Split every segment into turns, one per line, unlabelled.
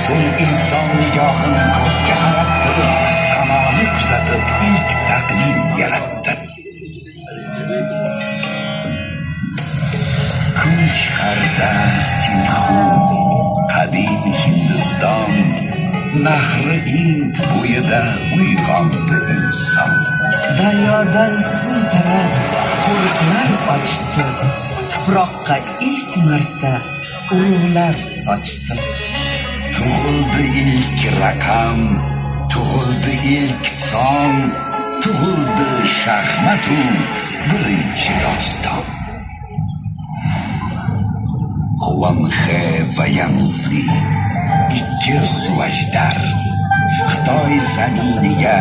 So'ng inson nigohin ko'kka qaratdi, samoni kuzatib ilk taqvim yaratdi. Kun chiqarda Sindhu, qadim Hindiston, nahri Ind bo'yida uyg'ondi inson.
Daryodan suv tarab qo'riqlar ochdi, tuproqqa ilk marta urug'lar sochdi.
Tug'ildi ilk raqam, tug'ildi ilk son, tug'ildi shaxmatu birinchi doston. Huanxe va Yanzi ikki suvajdar Xitoy zaminiga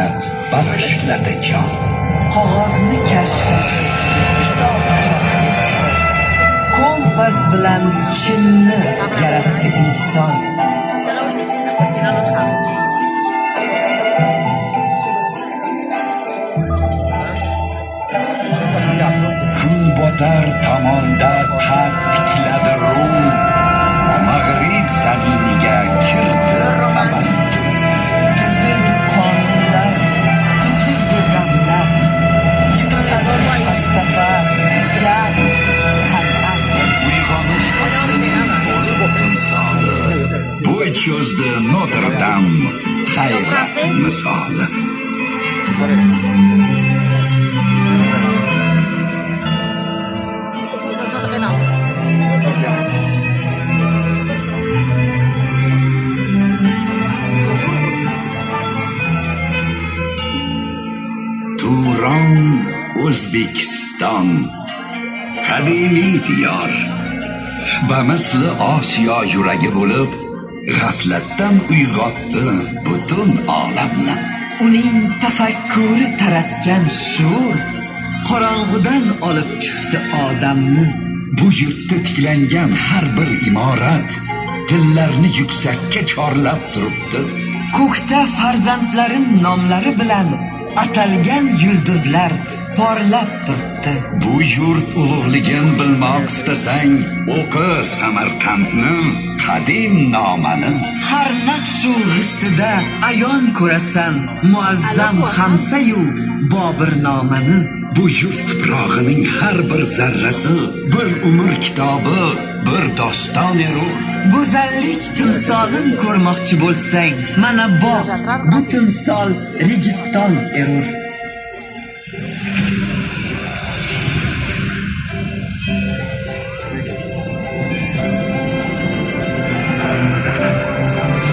bag'ishladi jon.
Qog'ozni kashf etib, kitob chop etdi. Kompas bilan Chinni yaratdi inson.
Por si no lo sabes.
Kun botar tomonda qad tikladi Rum, Mag'rib zaminiga kirdi tamaddun.
Tuzildi qonunlar, tuzildi davlat, yuksaldi falsafa, teatr, san'at.
Uyg'onish faslining bo'lib timsoli, bo'y cho'zdi Notr-Dam hayrat misoli.
No te pena.
Turon O'zbekiston qadimiy diyor, bamisli Osiyo yuragi bo'lib, g'aflatdan uyg'otdi butun olamni.
Uning tafakkuri taratgan shuur qorong'udan olib chiqdi odamni.
Bu yurtda tiklangan har bir imorat tillarni yuksakka chorlab turibdi.
Ko'kda farzandlarin nomlari bilan atalgan yulduzlar porlab turibdi.
Bu yurt ulug'ligin bilmoq istasang, o'qi Samarqandni qadim nomani.
Har naqshu g'ishtida ayon ko'rasan muazzam Hamsayu Bobirnomani.
Bu yurt tuprog'ining har bir zarrasi bir umr kitobi, bir doston erur.
Go'zallik timsolin ko'rmoqchi bo'lsang, mana boq, bu timsol Registon erur.